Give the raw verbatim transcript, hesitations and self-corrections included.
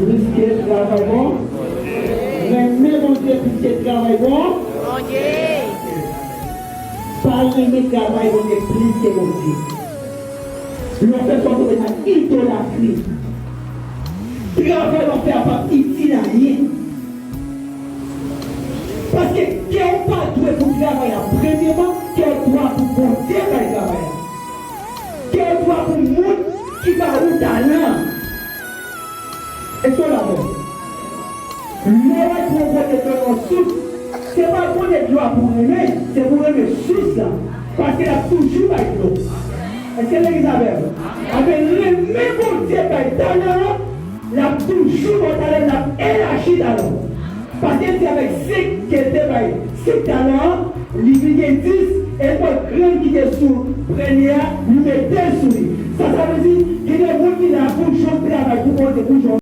Plis ke travay bon. Renmen Bondye plis ke travay bon. Bondye. Pa renmen travay Bondye plis ke Bondye. Lè w fè sa, w tonbe nan idolatri. Travay w ap fè a p ap itil anyen. Paske kè w pa dwe pou travay la, premyeman, kè w dwe pou Bondye bay travay la. Kè w dwe pou moun ki ba ou talan an. Èske w la avè m? Lè w al pran kote dlo nan sous, se pa kote dlo a pou w renmen, se pou w renmen sous la. Paske l ap toujou bay dlo. Èske legliz avè m? Amen. Renmen Bondye bay talan an, l ap toujou ba w talan, l ap elaji talan w. Paske l di avèk senk ke l te bay senk talan an, li vin gen dis, e l pran grenn ki te sou premye a, li mete l sou li. Sa sa vle di, gen de moun ki la pou jwenn travay pou Bondye, pou jwenn